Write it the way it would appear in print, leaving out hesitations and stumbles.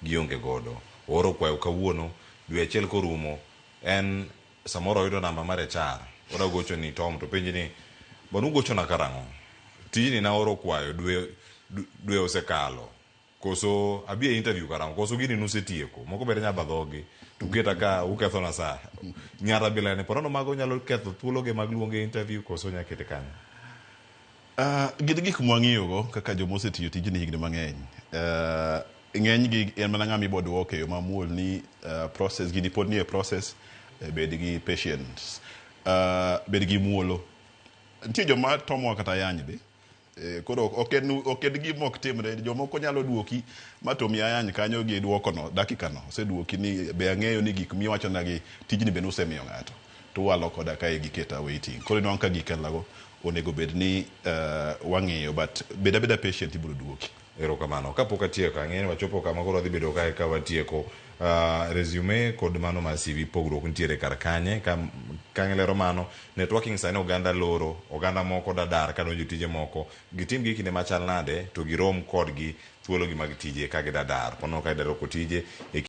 gionge godo. Ooro kwayo kawuono, dwe achiel korumo, en samoro oyudo namba mar HR, oda gocho ni Tom to penji ni, bwana ugochona karang'o? Tijni naoro kwayo dwe, dwe osekalo. Koso abi e interview karang'o? Koso gini nusetieko? Moko bende nyalo dhogi to uketa ka ukethona sa. Nyara bilani ponono mago nyalo ketho thuologi mag luonge e interview koso nya kete kanyo? Gin gik mwang'iyogo kaka joma osetiyo tijni higni mang'eny. Ng'enygi en mana ng'ama ibo duoke e yo mamuol ni process gini pod nie process, bed gi patience, bed gi muolo. Nitie joma tomowa kata ayany be. Koro ok en ok en gima ok timre. Jomoko nyalo duoki ma tomi ayany kanyo gi duokono dakika no oseduoki ni be ang'eyo ni gik miwachonagi tijni be nusemiyo ng'ato to uwalo koda kae giketa waiting. Koro inwang'o ka gik kalago onego bed ni wang'iyo but bed abeda patient ibiro duoki. Erokamano. Kapok atieko, ang'eyo ni wachopo kama koro wadhi bedo kae ka watieko. Resume kod mano mar CV pogruok nitiere kar kanye? Ka, ka lero mano, networking sani oganda loro, oganda moko dadar kadonjo tije moko. Gitim gi kinde machal nade to girom kodgi thuologi mag tije ka gidadar. Ponono ka gidar tije e